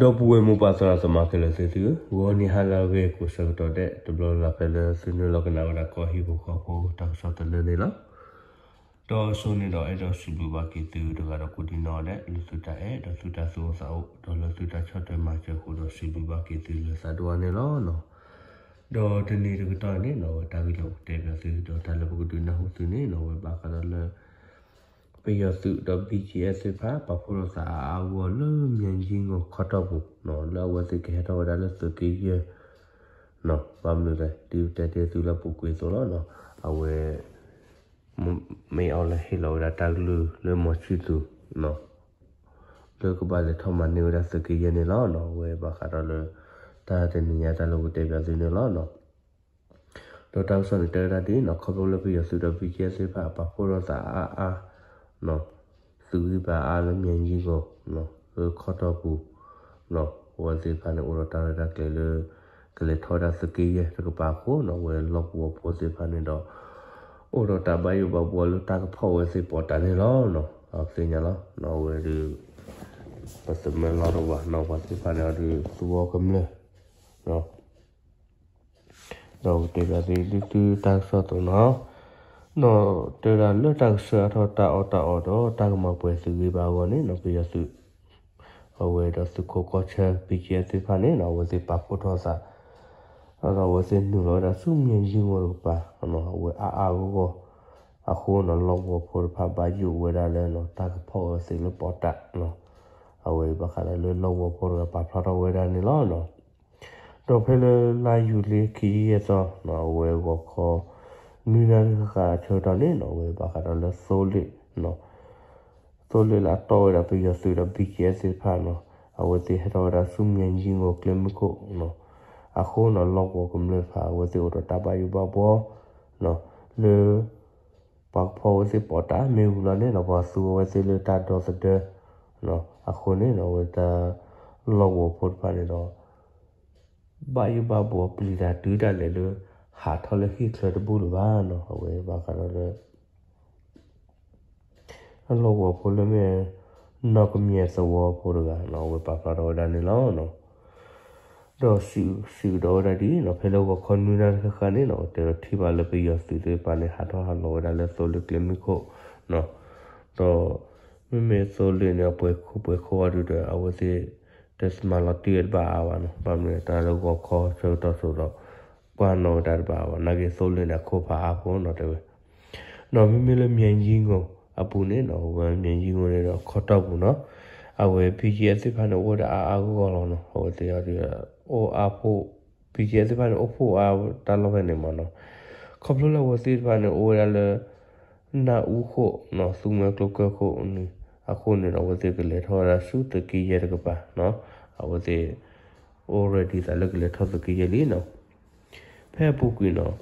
ဒီပုၢ်ဝဲၢ်မိၢ်ပၢ်သရၣ်သမါခဲလၢာ်သ့ၣ်သုဧၢ, ဂီၤနံၤဟါလၢအဂ့ၤကိးဆၢကတီၢ်ဒဲး တဘျီလၢ်လၢ်ဖဲလၢသုနုာ်လီၤကနၣ်ဝဲဒၣ်ကီၢ်ဟံၣ်ဖိဃီဖိတၢ်ကစီၣ်တလၢန့ၣ်လီၤ. ဒီးအစိန့ၣ်ဒီးအဲၣ်ဒိးစံးဘျုးဘၣ်က့ၤသုတဂၤဒီးကိးဒံနီၢ်ဒဲး လၢသုတၢ်အဲၣ်ဒီးသုတၢ်သူၣ်အိၣ်သးအိၣ် ဒီးလၢသုတၢ်ဆီၣ်ထွဲမၤစၢၤအဃိဒီးစံးဘျုးဘၣ်က့ၤသုလၢသးဒိၣ်အါန့ၣ်လီၤ. ဒီးတနံၤတကတီၢ်န့ၣ်နီၢ် ဝဲတၢ်ဂ့ၢ်လၢပကတဲဘၣ်သု ဒီးတၢ်လၢပကဒုးနၢ်ဟူသုန့ၣ်နီၢ် ဝဲဘၣ်ဃးဒီးလၢ ပယီၤသုးဒီး ဘံၣ်ကၠံၣ်အဲၣ်သ့ၣ်တဖၣ် ပာ်ဖှိၣ်ထီၣ်သးအါအါဂီၢ်ဂီၢ်လၢမၠဲၣ်ကၠံၣ်ဂီၤခီတီၢ်ပူၤ လၢအဝဲသ့ၣ်ကဟဲထီၣ်ဝဲဒၣ်လၢသုးက့ယဲၢ် ဘၣ်မနုၤလဲၣ် ဒ်ပတဲတ့ၢ်သုလၢအပူၤကွံာ်အသိးလီၤ. အဝဲ မ့ၢ်အီၤလၢဟ့ၣ်လီၤဝဲဒၣ်တၢ်ကလုၢ်လၢမီၤဆံၣ်သူၤ လၢကဘၣ်လဲၤထီၣ်မၤန့ၢ်ဝဲဒၣ်သုးက့ယဲၢ်န့ၣ်လီၤ. အဝဲဘၣ်ဃးဒီးလၢ တၢ်တနံၤညါတၢ်လၢပကတဲဘၣ်သုန့ၣ်လီၤ. ဒီးတၢ်ကစီၣ်န့ၣ်တဲဝဲဒၣ်ဒ်နီၢ် ခီဖျိလၢပယီၤသုးဒီး ဘံၣ်ကၠံၣ်အဲၣ်သ့ၣ်တဖၣ် ပာ်ဖှိၣ်ထီၣ်သးအါအါ သုးဂံၢ်ဘါအါလၢမၠဲၣ်ကၠံၣ်ဂီၤ လၢခီတီၢ်ပူၤ အဝဲသ့ၣ်တဖၣ်န့ၣ် အိၣ်ဒီးတၢ်ရဲၣ်တၢ်ကျဲၤလၢ ကလဲၤထီၣ်ဝဲဒၣ်သုးက့ယဲၢ်တကပၤအဃိနီၢ် အဝဲလီၢ်ကဝီၤဖိသ့ၣ်တဖၣ်န့ၣ်ဒီး အိၣ်ဒီးတၢ်ဘၣ်ယိၣ်ဘၣ်ဘှီလၢတၢ်ကဖီၣ်ဝဲသ့ၣ်ပီးတၢ်န့ၣ်လီၤ. သ့ၣ်ညါလီၤ အဝဲဒုး ပသမၢလီၤတဝၢ်နီၢ် ပှၤသ့ၣ်တဖၣ်န့ၣ်အီၤဒုး သူဝီကမျၢၢ် ဒီးပတဲဘၣ်သုဒ်သုတၢ်ကစီၣ်အသိးနီၢ် ဒီးတဲဝဲဒၣ်လၢတၢ်ကဆှၢအါထီၣ်တၢ်အီၣ်တၢ်အီဒီးတၢ်ကမၤပှဲၤသုးဂံၢ်ဘါအဂီၢ်န့ၣ်နီၢ် ပယီၤသုး အဝဲဒီးသုးခိးကီၢ်ဆၢ ဘံၣ်ကၠံၣ်အဲၣ်သ့ၣ်တဖၣ်န့ၣ်နီၢ် အဝဲသ့ၣ်ပာ်ဖှိၣ်ထီၣ်သး ဒီးအဝဲသ့ၣ်နုာ်လီၤဝဲဒၣ်ဆူမၠဲၣ်ကၠံၣ်ဂီၤတကပၤ အဝဲအါအါဂီၢ်ဂီၢ် အဃိနီၢ် လီၢ်ကဝီၤဖိတဖၣ်ဘၣ်ယိၣ်ဝဲဒၣ်လၢနီၢ် တၢ်ကဖီၣ်ဝဲသ့ၣ်လၢပီးတၢ် အဝဲဘၣ်ဃးဒီးလၢလီၢ်ကဝီၤဖိတဂၤပာ်ဖျါထီၣ်ဝဲဒၣ်န့ၣ်လီၤ. ဒီးဖဲလၢလါယူၤလံခံဆံယဲၢ်သီ အဝဲဂီၤခီ နွံနၣ်ရံၣ်ဃၣ်ဃၣ်အဆၢကတီၢ်န့ၣ်နီၢ် အဝဲဘၣ်ဃးဒီးလၢသိလ့ၣ် သိလ့ၣ်လၢအတီၢ်ဝဲဒၣ်ပယီၤသုးဒီး ဘံၣ်ကၠံၣ်အဲၣ်သ့ၣ်တဖၣ်နီၢ် အဝဲသ့ၣ်ဟဲထီၣ်ဝဲဒၣ်ဆူမၠဲၣ်ကၠံၣ်ဂီၤကျဲမုၢ်ခိၣ် အဃိနီၢ် လီၢ်ကဝီၤကမျၢၢ်တဖၣ် အဝဲသ့ၣ်အိၣ်ဒီးတၢ်ဘၣ်ယိၣ်ဘၣ်ဘှီ လၢ ပှၤကဖီၣ်ဝဲသ့ၣ်ပီးတၢ်မ့ၢ်ဝံၤလီၤန့ၣ်နီၢ် ပှၤသူဝဲသ့ၣ်လၢတၢ်ဒီသဒၢ အဃိန့ၣ်နီၢ် အဝဲတၢ် လီၢ်ကဝီၤဖိတဖၣ်န့ၣ်ဒီး ဘၣ်ယိၣ်ဘၣ်ဘှီပျံၤတၢ်တုၤဒၣ်လဲာ်လၢ ဟးထီၣ်လၢဟံၣ်ချၢတဘူၣ်လၢၤဘၣ်နီၢ် အဝဲဘၣ်ဃးဒီးလၢ အလီၢ်ကဝီၤဖိလၢမ့ၢ် နီၢ်ကမၠဲၣ်သဝီဖိတဂၤနီၢ် အဝဲပာ်ဖျါထီၣ်ဝဲဒၣ်န့ၣ်လီၤ. ဒီးစံးကဒီးဝဲဒၣ်ဒ်အံၤနီၢ် ဖဲလၢဂီၤခီနွံနၣ်ရံၣ်ဃၣ်ဃၣ်န့ၣ်နီၢ် တဲဒီးထံၣ်ဘၣ်လၢပယီၤသုးသ့ၣ်တဖၣ်န့ၣ် ဟးထီၣ်ဟးလီၤဝဲဒၣ်လၢသိလ့ၣ်ကျဲမုၢ်ခိၣ် ဒီး မ့မ့ၢ်သိလ့ၣ်န့ၣ် အပှဲၤခိၣ်ပှဲၤခိၣ်အီၤဒုးဒီး အဝဲသ့ၣ် တမၤလီၤတံၢ်ဝဲတဘၣ်အါဘၣ်နီၢ် ဘၣ်မနုၤတၢ်လၢဂီၤခီဆၢကတီၢ်ဆိးဒီး ပှၤနီၣ်ဝဲတၢ်တဘၣ်အါဘၣ် နာ်က့သိလ့ၣ်န့ၣ် အခိၣ်ဖးအါဖိနီၢ်တဲဝဲ ဒီးမ့မ့ၢ်လၢမၠဲၣ်ကၠံၣ်ဂီၤအပူၤန့ၣ်နီၢ် အဝဲမၠဲၣ်ကၠံၣ်ဂီၤန့ၣ်ဒီးခီတီၢ်ပူၤနီၢ် အဝဲ ဘံၣ်ကၠံၣ်အဲၣ်သ့ၣ်တဖၣ်န့ၣ် အိၣ်ဝဲဒၣ်အါအါဂီၢ်ဂီၢ်လီၤနီၢ် အဝဲသ့ၣ်အီၤဒုး အိၣ်အါဖိ ဘံၣ်ကၠံၣ်အဲၣ်သ့ၣ်တဖၣ်န့ၣ် အိၣ်ဖှိၣ်အါတၢ်လီၢ်ဖဲန့ၣ်မးနီၢ် ခီဖျိလၢအဝဲသ့ၣ်တဖၣ်န့ၣ် အိၣ်ဝဲဒၣ်လၢ နၢ်အူခိၣ်နီၢ် သူမွဲကျိကၢၢ်ခိၣ်န့ၣ် အဃိန့ၣ်ဒီး အဝဲသ့ၣ်ကလဲၤထီၣ်ဝဲဒၣ်ဆူသုးက့ယဲၢ်တကပၤနီၢ် အဝဲသ့ၣ် အိၣ် ready သးလၢကလဲၤထီၣ်သုးက့ယဲၢ်လံနီၢ် ဖဲအပူၤကွံာ်နီၢ်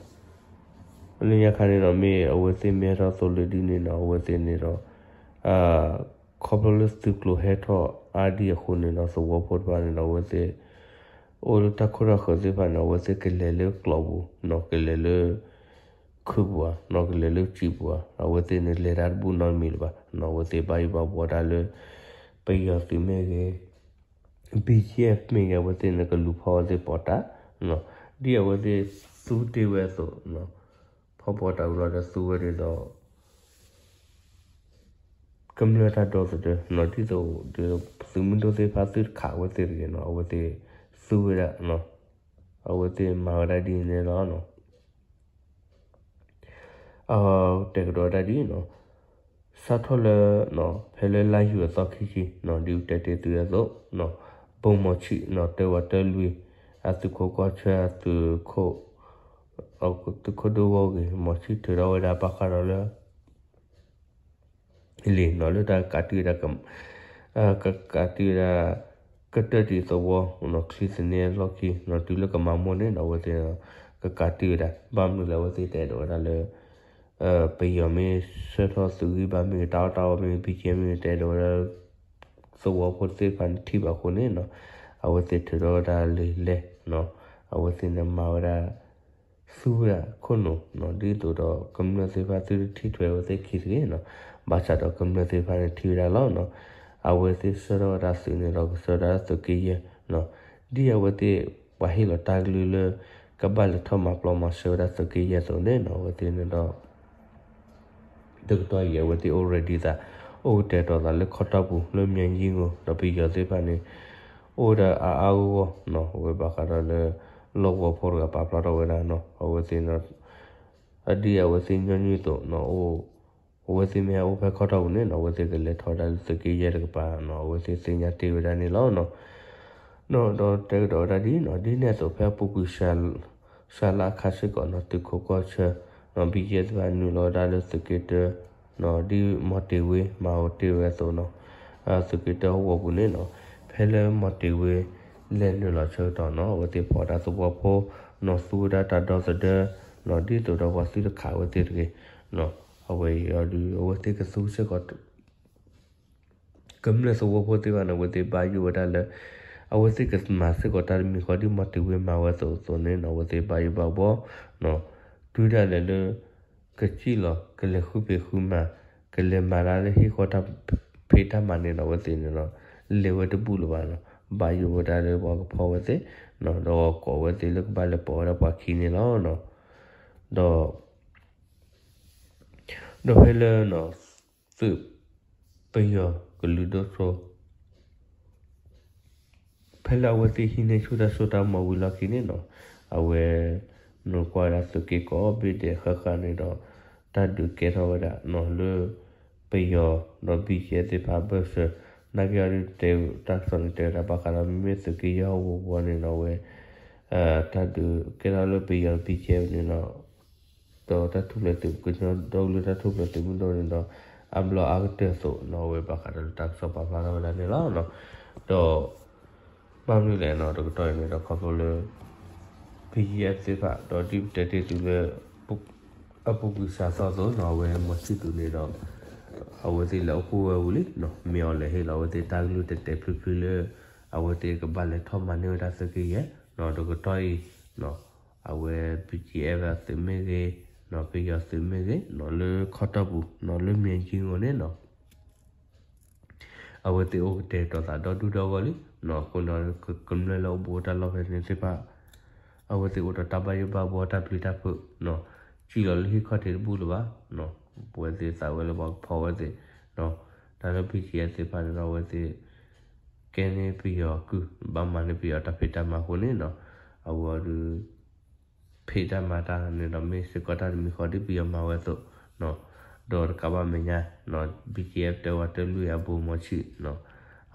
လၢညါခါန့ၣ်ဒီး မ့ၢ်အဝဲသ့ၣ်မ့ၢ်ဟဲထီၣ်သိလ့ၣ်ဒ်န့ၣ်နီၢ် အဝဲသ့ၣ်န့ၣ်ဒီး ခီဖျိလၢသုးကျိၤဟဲထီၣ်အါဒံအဃိန့ၣ်ဒီး သဝီဖိတဖၣ်န့ၣ်ဒီး အဝဲသ့ၣ် အိၣ်လၢတၢ်ခိတၢ်ဃၢၤသ့ၣ်တဖၣ်န့ၣ် အဝဲသ့ၣ်ကလဲၤလၢကျိၤပူၤနီၢ် ကလဲၤလၢ ခုးပူၤဧါနီၢ် ကလဲၤလၢစံာ်ပူၤဧါ အဝဲသ့ၣ်န့ၣ်လဲၤတၢ်တဘူၣ်နီတမံၤလၢၤဘၣ်နီၢ် အဝဲသ့ၣ်ဘၣ်ယိၣ်ဘၣ်ဘှီတၢ်လၢ ပယီၤသုးမ့ၢ်ဂ့ၤ ဘံၣ်ကၠံၣ်အဲၣ်မ့ၢ်ဂ့ၤ အဝဲသ့ၣ်န့ၣ်ကလူၤဖီၣ်ဝဲသ့ၣ်ပီးတၢ် ဒ်အဝဲသ့ၣ်သူတ့ၢ်ဝဲအသိး ဖီၣ်ပီးတၢ်ဝံၤလီၤဒီးသူဝဲဒ်သိး ကမျၢၢ်တၢ်ဒီသဒၢနီၢ် ဒ်သိး သုးမုၢ်ဒိၣ်သ့ၣ်တဖၣ်သုတခးဝဲသ့ၣ်တဂ့ၤနီၢ် အဝဲသ့ၣ်သူဝဲဒၣ် အဝဲသ့ၣ်မၤဝဲဒၣ်ဒ်န့ၣ်လီၤ. အတဲကဒီးဝဲဒၣ်ဒ်အံၤနီၢ် စးထီၣ်လၢ ဖဲလၢလါယူၤအသီခံဆံနီၢ် ဒ်ပတဲတ့ၢ်သုအသိး ဘိၣ်မီၤဆံၣ်နီၢ် တၢဝးတၢလွံၢ် အသုးခိးကီၢ်ဆၢအသုးခိၣ် သုးခိၣ်ဒိၣ်ဂီၢ်ဂ့ၤ မီၤဆံၣ်ထုးထီၣ်ဝဲဒၣ်ဘၣ်ဃးဒီးလၢ လံာ်နီၢ် လၢတၢ်ကကးတံာ်ဝဲဒၣ် ကကးတံာ်ဝဲဒၣ် ကတၢၢ်တံာ်သဝီနီၢ် ချံသန့အလီၢ်ခံနီၢ် တုၤလၢကမၤမိၢ်န့ၣ်နီၢ် အဝဲသ့ၣ် ကကးတံာ်ဝဲဒၣ် ဘၣ်မနုၤလဲၣ် အဝဲသ့ၣ်တအဲၣ်ဒိးဝဲဒၣ်လၢ ပယီၤမ့ၢ်ဆှၢထီၣ်သုးဂံၢ်ဘါမ့ၢ်ဂ့ၤ တၢ်အီၣ်တၢ်အီမ့ၢ်ဂ့ၤ ဘံၣ်ကၠံၣ်အဲၣ်မ့ၢ်ဂ့ၤ တအဲၣ်ဒိးဝဲဒၣ် သဝီဖိသ့ၣ်တဖၣ်န့ၣ်ထံၣ်ဘၣ်အဃိန့ၣ်နီၢ် အဝဲသ့ၣ်ထုးထီၣ်ဝဲဒၣ်လံာ်လဲၢ်နီၢ် အဝဲသ့ၣ်န့ၣ်မၤဝဲဒၣ် သူဝဲဒၣ်ခိၣ်နူာ်နီၢ် ဒ်သိးဒီးကမျၢၢ်သ့ၣ်တဖၣ်သုတထံၣ်ထွဲဝဲသ့ၣ်ခံတဂ့ၤနီၢ် ဘၣ်ဆၣ်ဒီးကမျၢၢ်သ့ၣ်တဖၣ်န့ၣ်ထံၣ်ဝဲဒၣ်လီၤနီၢ် အဝဲသ့ၣ်ဆှၢထီၣ်ဝဲဒၣ်သုးန့ၣ်ဒီး ကဆှၢဝဲဒၣ်သုးက့ယဲၢ်နီၤ, ဒ်အဝဲသ့ၣ်ပှၤဟ့ၣ်လီၤတၢ်ကလုၢ်လၢ ကဘၣ်လဲၤထီၣ်မၤပျီမၤဆှၢဝဲဒၣ်သုးက့ယဲၢ်အသိးန့ၣ်နီၤ, အဝဲသ့ၣ်န့ၣ်ဒီး တကတီၢ်အံၤ အဝဲသ့ၣ်အိၣ် ready သး, အိၣ်ကတဲာ်ကတီၤသးလၢခီတီၢ်ပူၤ လၢမၠဲကၠံဂိၤ ဒီးပယီၤသ့ၣ်တဖၣ်န့ၣ် အိၣ်ဝဲဒၣ်အါအါဂီၢ်ဂီၢ်နီၤ, အဝဲဘၣ်ဃးဒီးလၢ လီၢ်ကဝီၤဖိတဂၤပာ်ဖျါထီၣ်ဝဲဒၣ်နီၤ, အဝဲသ့ၣ် ဒ်အဝဲသ့ၣ်ညီနုၢ်အသိးနီၤ, အိၣ် အဝဲသ့ၣ်မ့ၢ်ဟဲအိၣ်ဖဲခီတီၢ်ပူၤန့ၣ်နီၤ, အဝဲသ့ၣ်ကလဲၤထီၣ်ဝဲဒၣ်လၢသုးက့ယဲၢ်တကပၤနီၤ, အဝဲသ့ၣ်သ့ၣ်ညါတ့ၢ်ဝဲဒၣ်န့ၣ်လီၤနီၤ. ဒီးတဲကဒီးဝဲဒၣ်ဒ်နီၤ, ဒ်န့ၣ်အသိးဖဲအပူၤကွံာ် စှၤလါအခါစ့ၢ်ကီးနီၤ, သုးခိးကီၢ်ဆၢနီၤ, ဘံၣ်ယဲၢ်သ့ၣ်တဖၣ်နုာ်လီၤဝဲဒၣ်လၢသုးက့တၢနီၤ, ဒ်မီၤတ့ၤဝ့မၤအီၤတ့ၢ်ဝဲအသိးနီၤ, သုးက့တၢဟီၣ်ကဝီၤပူၤန့ၣ်နီၤ, ဖဲလၢမီၤတ့ၤဝ့လဲၤနုာ်လီၤဆၢကတီၢ်နီၤ, အဝဲသ့ၣ်ဖီၣ်ဝဲဒၣ်သဝီဖိနီၤ, သူဝဲဒၣ်တၢ်ဒီသဒၢနီၤ, ဒ်သိးဒီးပှၤသုတခးဝဲသ့ၣ်တဂ့ၤနီၤ, အဝဲအံၤအီၤဒုး အဝဲသ့ၣ်ကသူစ့ၢ်ကီး ကမျၢၢ်သဝီဖိသ့ၣ်တဖၣ်န့ၣ် အဝဲသ့ၣ်ဘၣ်ယိၣ်ဝဲဒၣ်လၢ အဝဲသ့ၣ်ကမၤစ့ၢ်ကီးတၢ်တမံၤဃီ ဒ်မီၤတ့ၤဝ့မၤဝဲအသိးအသိးန့ၣ်နီၤ, အဝဲသ့ၣ်ဘၣ်ယိၣ်ဘၣ်ဘှီနီၤ, တုၤဒၣ်လဲာ်လၢ ကစံၣ်လီၤ ကလဲၤဃုဖံးဃုမၤ ကလဲၤမၤတၢ်လၢဟံၣ်ဃီတၢ်ဖံးတၢ်မၤန့ၣ်ဒီး အဝဲသ့ၣ်န့ၣ်ဒီး လဲၤဝဲတဘူၣ်လၢၤဘၣ်နီၤ, ဘၣ်ယိၣ်ဝဲဒၣ်လၢပှၤကဖီၣ်ဝဲသ့ၣ်နီၤ, ဒီးကိးဝဲသ့ၣ်လၢကဘၣ်လဲၤပိာ်ဝဲဒၣ်ပှၤခံန့ၣ်လီၤနီၤ, ဒီး ဒီးဖဲလၢနီၤ သုး ပယီၤကလုာ်ဒိၣ်စိ ဖဲလၢအဝဲသ့ၣ်ဟံးန့ၢ်ဆူၣ်တၢ်စိတၢ်ကမီၤဝံၤလီၢ်ခံန့ၣ်နီၤ, အဝဲ နကွၢ်ဝဲဒၣ်သုးက့ကိးဘ့ၣ်ဒဲးဃၣ်ဃၣ်န့ၣ်ဒီး တၢ်ဒုးကဲထီၣ်ဝဲဒၣ်နီၤလၢ ပယီၤဒီး ဘံၣ်ကၠံၣ်အဲၣ်သ့ၣ်တဖၣ်အဘၢၣ်စၢၤ, နာ်က့အီၤဒုးတဲတၢ်ကစီၣ်န့ၣ် တဲဝဲဒၣ်ဘၣ်ဃးဒီး မ့မ့ၢ်သုးက့ယဲၢ်ဟီၣ်ကဝီၤန့ၣ်နီၤ အဝဲ တၢ်ဒုးကဲထီၣ်လၢပယီၤ ဘံၣ်ကၠံၣ်အဲၣ်န့ၣ်နီၤ ဒီးတၢ်ထူၣ်ဖျဲးသုး ကညီဒီကလုာ်တၢ်ထူၣ်ဖျဲးသုးမုၢ်ဒိၣ်န့ၣ်ဒီး အါဘျီအါကတၢၢ်အသိးနီၤ အဝဲဘၣ်ဃးဒီးတၢ်ကစီၣ်ပာ်ဖျါထီၣ်ဝဲဒၣ်န့ၣ်လီၤ. ဒီး ဘၣ်မနုၤလဲၣ်နီၤ တကတီၢ်အံၤန့ၣ်ဒီး ခီဖျိလၢ ဘံၣ်ကၠံၣ်အဲၣ်သ့ၣ်တဖၣ် ဒီးဒ်ပတဲတ့ၢ်သုလၢ အပူၤကွံာ်စှၤသီအသိးနီၤ အဝဲမီၤဆံၣ်သူးန့ၣ်ဒီး အဝဲသ့ၣ်လဲၤအိၣ်ဖှိၣ်ဝဲဝံၤလံနီၤ မ့ၢ်အီၤလဲၤဟ့ၣ်လီၤအဝဲသ့ၣ်တၢ်ကလုၢ်တဲာ်တဲာ်ဖျုးဖျုးလၢ အဝဲသ့ၣ်ကဘၣ်လဲၤထီၣ်မၤန့ၢ်ဝဲဒၣ်သုးက့ယဲၢ်နီၤ တကတီၢ်အံၤနီၤ အဝဲ ဘံၣ်ကၠံၣ်အဲၣ် သုးမ့ၢ်ဂ့ၤနီၤ ပယီၤသုးမ့ၢ်ဂ့ၤနီၤ လၢခီတီၢ်ပူၤနီၤ လၢမၠဲကၠံဂိၤန့ၣ်နီၤ အဝဲသ့ၣ်အိၣ်ကတဲာ်ကတီၤသးဒီဒူၣ်ဒီဂီၢ်လံနီၤ အဃိနီၤ ကမျၢၢ်လၢအိၣ်ဘူးတၢ်လီၢ်ဖဲန့ၣ်သ့ၣ်တဖၣ် အဝဲသ့ၣ်အိၣ်ဒီးတၢ်ဘၣ်ယိၣ်ဘၣ်ဘှီတၢ်ပျံၤတၢ်ဖုးနီၤ စံၣ်လီၤလၢဟံၣ်ခီၣ်ထံးတဘူၣ်လၢၤဘၣ်နီၤ အဝဲသ့ၣ်သးဝဲလၢပှၤကဖီၣ်ဝဲသ့ၣ်နီၤ တၢ်လၢ ဘံၣ်ကၠံၣ်အဲၣ်သ့ၣ်တဖၣ်န့ၣ်ဒီး အဝဲသ့ၣ် ကဲန့ၢ်ပယီၤကုၢ် ဘၣ်မၤန့ၢ်ပယီၤတၢ်ဖံးတၢ်မၤအဃိန့ၣ်နီၤ အဝဲအီၤဒုး ဖံးတၢ်မၤတၢ်န့ၣ်ဒီး မ့ၢ်စ့ၢ်ကီးတၢ်တမံၤဃီဒ်ပယီၤမၤဝဲအသိးနီၤ ဒီးတကးဘၣ်မဲာ်ညါနီၤ ဘံၣ်ကၠံၣ်အဲၣ် တဲဝဲတၢ်လုၢ်အံၤအဘူးအမီၤဆံးနီၤ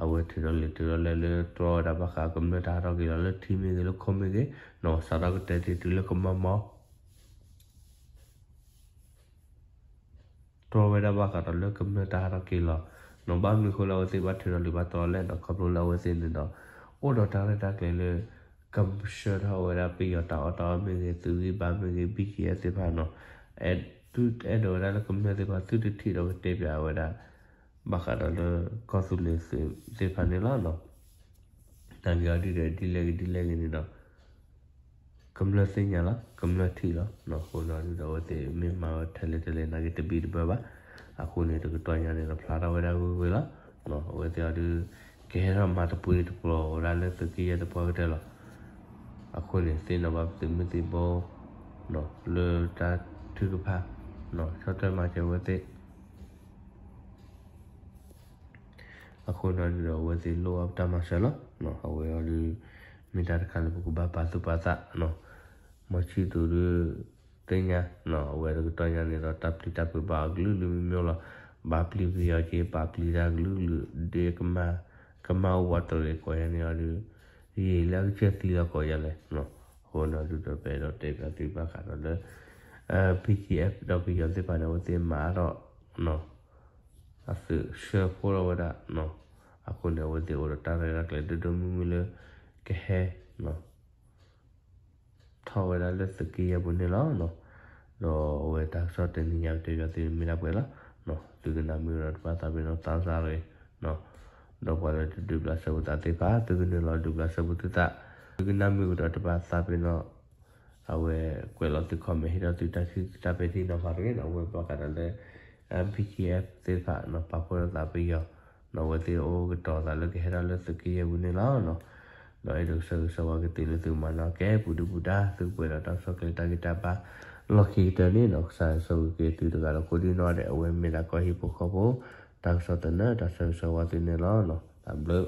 အဝဲထုးထီၣ်လံာ်ထုးထီၣ်လဲၢ်လၢတြီဝဲဒၣ်ဘၣ်ဃးကမျၢၢ်တၢ်ဟးထီၣ်က့ၤလီၤ လၢထံမ့ၢ်ဂ့ၤ လၢခိမ့ၢ်ဂ့ၤနီၤ စးထီၣ်ကတဲာ်တ့ၢ်တုၤလၢကမီၤမီၤ တြီဝဲဒၣ်ဘၣ်ဃးဒီးလၢကမျၢၢ်တၢ်ဟးထီၣ်က့ၤလီၤနီၤ ဘၣ်မနုၤအဃိလၢအဝဲသ့ၣ်ဘၣ်ထုးထီၣ်လံာ်ဘၣ်တြီလဲၣ်နီၤ ခီဖျိလၢအဝဲသ့ၣ်န့ၣ်ဒီး အိၣ်ဒီးတၢ်ရဲၣ်တၢ်ကျဲၤလၢ ကဆှၢထီၣ်ဝဲဒၣ်ပယီၤတၢ်အီၣ်တၢ်အီမ့ၢ်ဂ့ၤ သုးဂံၢ်ဘါမ့ၢ်ဂ့ၤ ဘံၣ်ကၠံၣ်အဲၣ်သ့ၣ်တဖၣ်နီၤ သုအဲၣ်ဒိးဝဲဒၣ်လၢကမျၢၢ်သ့ၣ်တဖၣ် သုတထံၣ်ဒီးကတဲပၠးဝဲဒၣ် ဘၣ်ဃးဒီးလၢကီၢ်သူလ့ၤသုးသ့ၣ်တဖၣ်န့ၣ်လီၤနီၤ နာ်က့အီၤဒ်ဒီး ဒ်လဲၣ်ဂ့ၤဒ်လဲၣ်ဂ့ၤန့ၣ်ဒီး ကမျၢၢ်သ့ၣ်ညါလီၤ ကမျၢၢ်ထံၣ်လီၤနီၤ အဃိနီၤဒ်ဒီး အဝဲသ့ၣ်မ့ၢ်မၤဝဲထဲလဲၣ်ထဲလဲၣ်နာ်က့တဘံၣ်တဘၢဘၣ် အဃိန့ၣ် တကတီၢ်ညါန့ၣ်ဒီး ဖျါထီၣ်ဝဲဒၣ်ဂ့ၤဂ့ၤလီၤနီၤ အဝဲသ့ၣ်အီၤဒုး ကဟဲထီၣ်မၤတပှ့ၤတပျီၤဝဲဒၣ်လၢသုးက့ယဲၢ်သပှၢ်ကတၢၢ်လီၤ အဃိန့ၣ် သ့ၣ်နီၣ်ဘၣ်ပသုးမုၢ်သံၣ်ဘိနီၤ လၢတၢ်ထုကဖၣ်နီၤ ဆီၣ်ထွဲမၤစၢၤဝဲသ့ၣ် အဃိန့ၣ်ဒီး အဝဲသ့ၣ်လိၣ်ဘၣ်ပတၢ်မၤစၢၤလီၤ. အဝဲအီၤဒုး မ့ၢ်တၢ်တခါလၢပကဘၣ်ပာ်သူၣ်ပာ်သးနီၤ. မီၤဆံၣ်သူးဒုး သ့ၣ်ညါနီၤ အဝဲတကတီၢ်ညါန့ၣ်ဒီး တၢ်ပျံၤတၢ်ဖုးဘၣ်အီၤကလုာ်ကလုာ်မ့ၢ်မ့ၢ်လီၤ. ဘၣ်ပျံၤပယီၤက့ၤ ပာ်ပျံၤတၢ်ကလုာ်ကလုာ် ဒ်ကမၣ် ကမၣ်အိၣ်ဝးတရံးကိးယါန့ၣ်အီၤဒုး ယံာ်လၢအကစၢၢ်သံလီၤကိးယါလဲၣ်. အဃိန့ၣ်ဒုးဒီး ပအဲၣ်ဒိးတဲပၠးသုဘၣ်ဃးဒီးလၢ BGF ဒီးပယီၤသ့ၣ်တဖၣ်န့ၣ် အဝဲသ့ၣ်မၤအါထီၣ် အသုးဆှၢဖိထီၣ်ဝဲဒၣ်နီၤ. အဃိန့ၣ် အဝဲသ့ၣ်အိၣ်ဒီးတၢ်ရဲၣ်တၢ်ကျဲၤဒိၣ်ဒိၣ်မုၢ်မုၢ်လၢ ကဟဲ ထီၣ်ဝဲဒၣ်လၢသုးက့ယဲၢ်ပူၤန့ၣ်လီၤ. ဒီးအဝဲတၢ်ကစီၣ်တနံၤညါ ပတဲပၠးသုမ့ၢ်ဒၣ်ပှဲၤလီၤ. သုကနၣ်မုာ်ကဒီးတဘၣ်သးပ့ၤနီၣ်သးစၢ်ရ့ၤ ဒီးပှၤလၢတဒုးဘျးစဲဘူးသးသ့ၣ်တဖၣ် သုကနုာ်လီၤဒုးဘျးစဲဘူးသုသး သုကနၣ်မုာ်ကဒီးတဘၣ်သးပ့ၤနီၣ် အဝဲကွဲးလီၤသု comment ဟ့ၣ်ထီၣ်သုတၢ်ထံၣ်တၢ်ပဲာ်ထံနီၤဖးတဂ့ၤနီၤ. အဝဲဘၣ်ဃးဒီးလၢ BGF သ့ၣ်တဖၣ်နီၤ ပာ်ဖှိၣ်ထီၣ်သးပယီၤ ဒီးအဝဲသ့ၣ်အိၣ်ကတီၤသးလၢကဟဲဒၣ်လၢသုးက့ယဲၢ်ပူၤန့ၣ်လီၤ. ဒီးအဲၣ်ဒိးကစၢ်ကစီၣ်ဝါကသ့ၣ်လၢသုးမၤနီၣ်ကဲ ပူၤဒုၣ်ပူၤဒါ သုကပှဲၤဒီးတၢ်ကစီၣ်ကျဲ တၢ်ဂ့ၢ်တၢ်ဘါ လီၢ်ခံကတၢၢ်န့ၣ်ဒီး ကစၢ်ဆိၣ်ဂ့ၤက့ၤသုတဂၤဒီးကိးဒံနီၢ်ဒဲး အဝဲမ့ၢ်ဒၣ်ကီၢ်ဟံၣ်ဖိဃီဖိ တၢ်ကစီၣ်သနၢၣ် တၢ်ဆၢဂ့ၤဆၢဝါသုန့ၣ်လီၤ. တၢ်ဘျုး